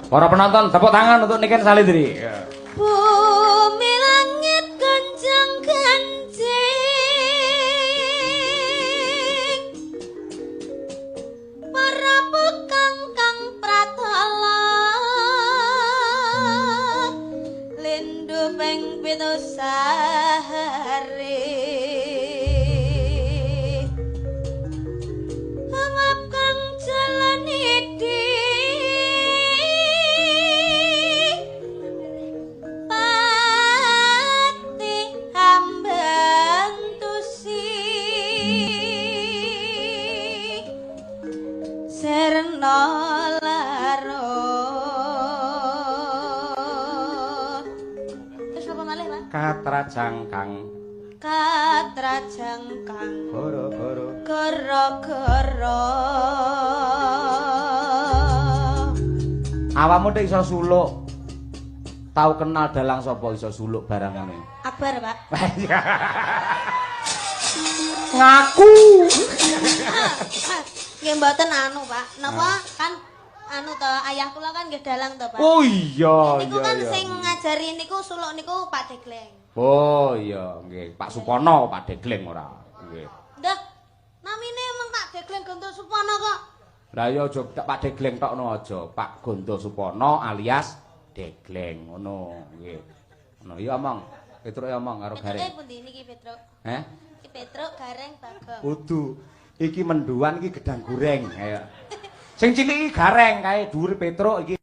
Para penonton tepuk tangan untuk Niken Salindri. Ya. Bumi langit gonjang ganjing, para pekang kang pratala, lindu ping 7 sahari. Amap kang jalanidi Katrajangkang, katrajangkang, goro-goro, goro-goro. Awakmu nek iso suluk, tau kenal dalang sapa iso suluk barang ngene? Akbar, Pak. Ngaku. Nggih mboten anu, Pak. Napa kan anu to, ayah kula kan nggih dalang to, Pak. Oh iya, niku kan sing ngajari niku suluk niku Pak Degleng. Oh iya, nggih. Pak Supono, Pak Degleng ora. Nggih. Ndah, namine emang Pak Degleng Gondo Supono kok. Lah iya aja Pak Degleng tokno aja, Pak Gondo Supono alias Degleng ngono, nggih. Ngono iya omong. Petruke omong karo Gareng. Petruke pundi niki Petruk? Heh? Iki Petruk, Gareng, Bagong. Kudu. Iki menduan iki gedang goreng, ayo. Sing cilik iki Gareng kae dhuwur Petruk iki.